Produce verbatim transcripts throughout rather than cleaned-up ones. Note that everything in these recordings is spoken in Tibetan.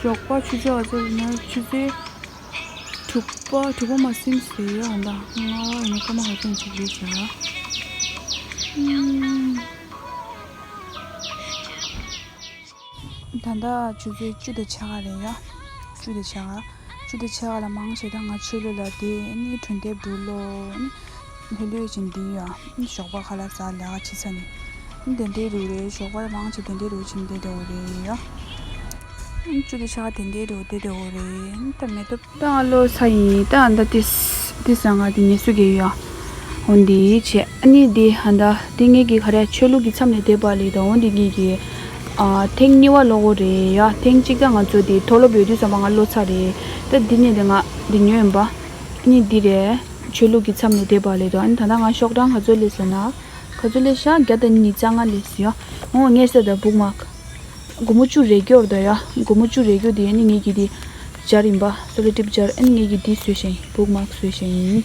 ཞོགས་པ་ཆུ་ཚོད་ག་ཚོད་ཡིན་ན། ཆུ་ཚོད་དྲུག་པ། དྲུག་པ་མ་ཟིན་ཟེར་ཡ། ཨ་ད་ང་ཡིན་ན་སྐར་མ་ག་ཚོད་ཅིག་རེད་ཟེར་ཡ། ད་ལྟ་ཆུ་ཚོད་བཅུ་དང་ཕྱེད་ཀ་རེད་ཡ། བཅུ་དང་ཕྱེད་ཀ་བཅུ་དང་ཕྱེད་ཀ་ལ་མང་ཆེ་ད་ང་ཆོས་ལུགས་ལ་དེ་ནི་གྲོས་འདེབས་འགྲོ་ལོ་ནི་ལྷོད་ལྷོད་ཅིག་འདི་ཡ། ཞོགས་པ་ཁ་ལག་ཟ། ལས་ཀ་བྱེད་ས་ནི་དེ་འདྲའི་རུ་རེད། ཞོགས་པ་མང་ཆེ་དེ་འདྲའི་རུ་ཕྱིན་བསྡད་འགྲོ་རེད་ཡ། བཅུ་དང་ཕྱེད་ཀ་དེ་འདྲའི་རུ་བསྡད་འགྲོ་རེད། ད་མེ་ཏོག་ད་ང་ལོ་ས་ཡིན། ད་ཨ་ད་ཏིས་ཏིས་རང་ང་དེ་ཉེ་སུ་གེ་ཡོད་ཡ། འོན་ཏེ་ཆེ་ཨ་ནི་འདི་ཧ་ད་འདི་ངེད་ཀྱི་ག་རེ་ཆོས་ལུགས་ཀྱི་མཚམས་ལས་འདས་པ་ལས་ད། འོན་ཏེ་ངེད་ཀྱི་ཨ་ཐེངས་གཉིས་པ་ལོག་གོ་རེད་ཡ། ཐེངས་གཅིག་ད་ང་ཚོ་འདི་མཐོ་སློབ་ཡོད་དུས་ཙམ་པ་ང་ལོ་ཚ་རེད། ད་འདི་ནས་འདི་ང་འདི་ཉོས་ཡིན་པ། ཨ་ནི་འདི་རེད། ཆོས་ལུགས་ཀྱི་མཚམས་ལས་འདས་པ་ལས་ད། ཨ་ནི་ད་ལྟ་ང་ཤོག་གྲངས་ག་ཚོད་སླེབས་ཟེར་ན། ག་ཚོད་སླེབས་ཤག་བརྒྱ་དང་ཉི་ཤུ་རྩ་ལྔ་སླེབས་ཡ། འོ་ངས་ཟེར་ད་བུག་མག་སྒོར་མོ་བཅུ་རེ་སྐྱོར་དོ་ཡ། སྒོར་མོ་བཅུ་རེ་སྐྱོར་དེ་ཨ་ནི་ངེད་ཀྱི་དེ་སྦྱར་ཡིན་པ། སོ་ལོ་ཊེབ་སྦྱར། ཨ་ནི་ངེད་ཀྱི་དེ་བཟོས་ཤེས་ཡིན། བུག་མག་བཟོས་ཤེས་ཡིན།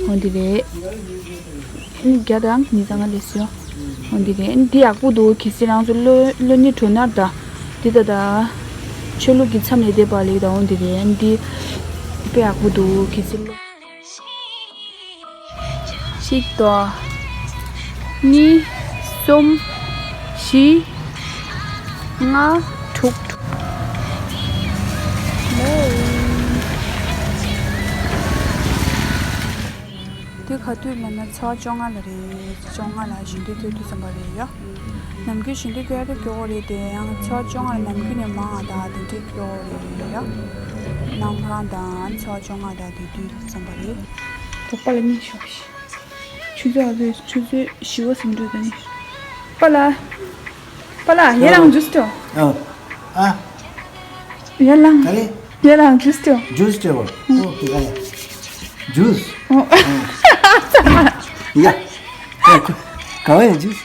འོ་འདི་རེད། ཨ་ནི་བརྒྱ་དང་ཉི་ཤུ་རྩ་ལྔ་སླེབས་ཡ། འོ་འདི་རེད། ཨ་ནི་འདི་ཡག་པོ་འདུག་གལ་སྲིད་རང་ཚོ་ལོ་ལོ་གཉིས་གྲོལ་ན་ད། འདི་ད་ད་ཆོས་ལུགས་ཀྱི་མཚམས་ལས་འདས་པ་ལས་ད། འོ་འདི་རེད། ཨ་ནི་འདི་དཔེ་ཡག་པོ་འདུག་གལ་སྲིད་ལོ། གཅིག་དང་། གཉིས། གསུམ། བཞི། ལྔ། དྲུག་དེ་ག་དུས་ལབ་ན་ཚེས་པ་བཅོ་ལྔ་ལ་རེད། བཅོ་ལྔ་ལ་ཞལ་འདོན་ཐེབས་དུས་ཙམ་པ་རེད་ཡ། ནམ་རྒྱུན་ཞལ་འདོན་ཐེབས་ཡ་ཐེབས་ཀྱི་ཡོད་རེད་དེ། ཡང་ཚེས་པ་བཅོ་ལྔ་ལ་ནམ་རྒྱུན་ནས་མང་ང་ད་དེ་འདྲས་ཀྱི་ཡོད་རེད་ཡ། ནང་ཁང་དང་ཚེས་པ་བཅོ་ལྔ་དང་དེ་དུས་ཙམ་པ་རེད། དོགས་པ་ལ་གཉིད་ཤོག་ཤི། ཆུ་ཚོད་ཨ་ཚོད་ཆུ་ཚོད་བཞི་བ་ཟིན་འགྲོ་ད་ནི། པ་ལ། པ་ལ་ཡ་རང་ཇུས་ཏོ། ཨ། ཨ། ཡ་ལང་། ག་རེ། ཡ་ལང་ཇུས་ཏོ། ཇུས་ཏོ། ཨོ་ཀེ། ག་ཡ། ཇུས། ཨོ། ཡ། ཡ། ག་བ་ཡ་ཇུས།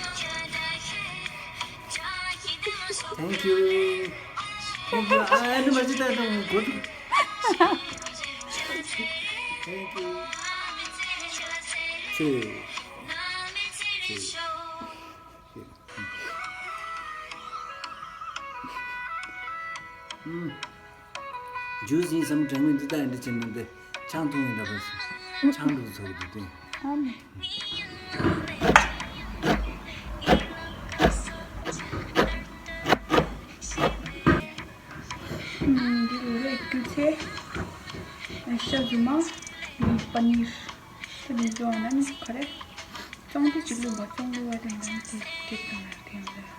Thank you. Thank you. ཨ་ཨ་ནི་མ་ཅི་ད་ད་གོ་ཐུབ། Thank you. ཆེ། ཆེ། ཨུམ། ཇུས་ཡིན་བསམ་དྲན་མི་འདི་ལྟ་ཡིན་འདི་བྱེད་མི་འདི་ཆང་འཐུང་ཡིན་འདྲ་པོ་ཞིག་ཆང་འདུག་ཚོགས་འདུག་སྟེ། ཨ་ནི། འདི་རུ་རེ་སྐྱུར་ཚལ། ཤ་རྫུན་མ། པ་ནིར། ད་འདི་ཚོ་ཨ་ནི་ག་རེ། ཙོང་དེ་གཅིག་བླུགས་པ། ཙོང་བླུགས་པ་དེ་འདྲ་དེ་དེ་དང་དེ་འདྲ།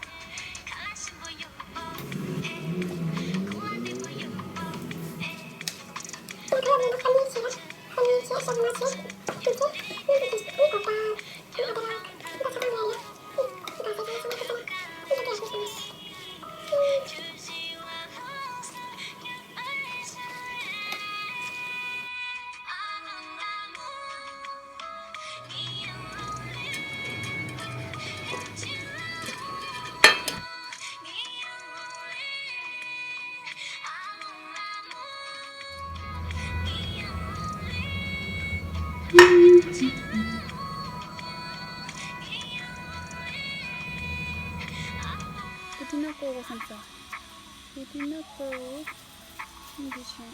ཁུ་ཐི་ན་ཀོ་གོ་སམ་ས། ཁུ་ཐི་ན་ཀོ་གོ། འདི་ཆེན།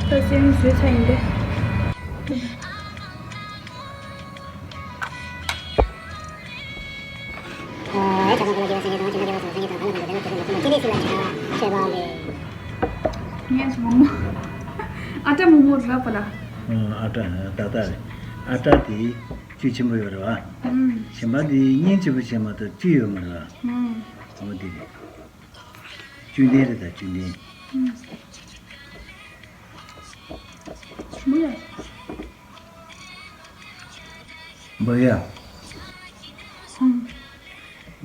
ད་སེམས་བཟོས་ཚར་ཡིན་ཏེ། ངས་མོག་མོག་ཨ་ཏྲ་མོག་མོག་ར་པ་ལ། ཨ་ཏྲ་ད་ལྟ་རེད། ཨ་ཏྲ་དེ་བཅུད་ཆེན་པོ་ཡོད་རེད་བ། གཞན་པ་དེ་བརྙན་ཆེན་པོ་བྱས་མ་གཏོགས་བཅུད་ཡོད་མ་རེད་བ། འོ་དེ་རེད། བཅུད་ལྡན་རེད་ད། བཅུད་ལྡན། ཞིམ་པོ་ཡ། बढ़िया। हम्म।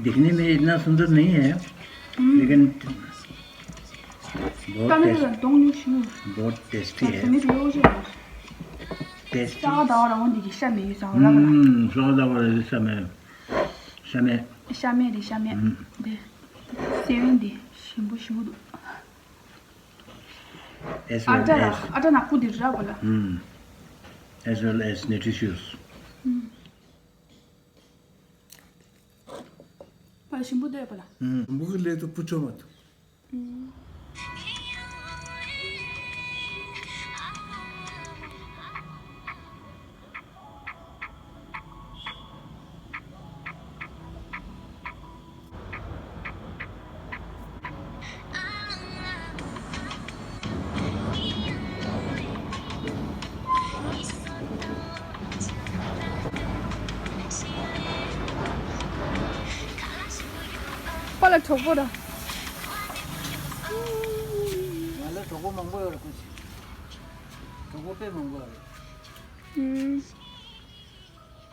दिखने में इतना सुंदर नहीं है, हम्म। लेकिन बहुत टेस्ट, बहुत टेस्टी है। टेस्टी। हम्म, स्वाद आ रहा है इसमें। ཤ་མེད། ཤ་མེད། ཤ་མེད་རེད། ཤ་མེད། ཨུམ། དེ་སེ་བན་དེ་ཞིམ་པོ་ཞིམ་པོ་འདུག། As ཨ་well ཏྲ་as ཨ་ཏྲ་ནག་པོ་དེ་ར་བ་ལ། ཨུམ། As well as nutritious. ཨུམ། བ་ཞིམ་པོ་འདུག་བ་ལ། ཨུམ། འབུ་གི་ལས་དུ་བུ་ཁྲོ་མ་ཐུབ། ཨུམ། པ་ལ་གྲོགས་པོ་ར། ང་ལ་གྲོགས་པོ་མང་པོ་ཡོད་རེད་ཁོ་ཅིག། གྲོགས་པོ་དཔེ་མང་པོ་ཡོད་རེད། ཨུམ།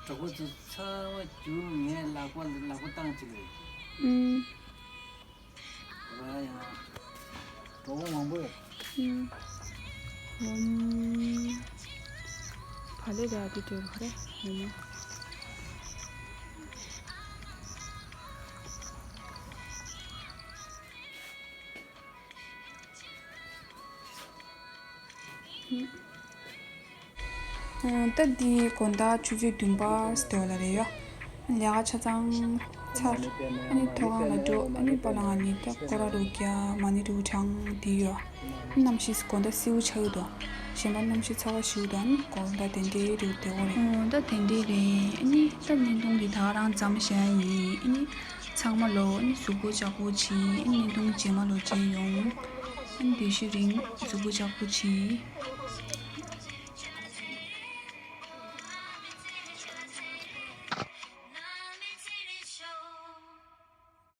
གྲོགས་པོ་ཚོ་ཚང་མ་རྒྱུགས། ངས་ལག་པ་ལག་པ་བཏང་བྱས་རེད། ཨུམ། ང་ཡང་གྲོགས་པོ་མང་པོ་ཡོད། ཨུམ། ཨུམ། བ་ལེ་ར་དེ་དྲོད་ཁ་རེ་ཡིན་ན། ད་འདི་དགོང་དག་ཆུ་ཚོད་བདུན་པ་ཙམ་ལ་རེད་ཡ། ལས་ཀ་ཆ་ཚང་ཚར། ཨ་ནི་ཐོག་ཁང་ལ་འགྲོ། ཨ་ནི་པ་ལགས་ང་གཉིས་ད་སྐོར་ར་རུ་རྒྱག་མ་ཎི་རུ་བགྲང་འདི་ཡོད། གནམ་གཤིས་དགོང་དག་བསིལ་པོ་ཆགས་ཀྱི་འདུག། གཞན་པ་གནམ་གཤིས་ཚ་བ་ཞེ་པོ་འདུག། ཨ་ནི་དགོང་དག་དེ་འདྲའི་རུ་བདེ་པོ་རེད། ཨོ་ད་དེ་འདྲའི་རེད། ཨ་ནི་ད་བརྙན་ཐུང་འདི་ད་ག་རང་མཚམས་བཞག་ཡིན། ཨ་ནི་ཚང་མ་ལོ་ཨ་ནི་གཟུགས་པོ་ལྕགས་པོ་བྱེད། ཨ་ནི་བརྙན་ཐུང་རྗེས་མ་ལོ་མཇལ་ཡོང་། ཨ་ནི་དེ་ཤུད་རིང་གཟུགས་པོ་ལྕགས་པོ་བྱེད།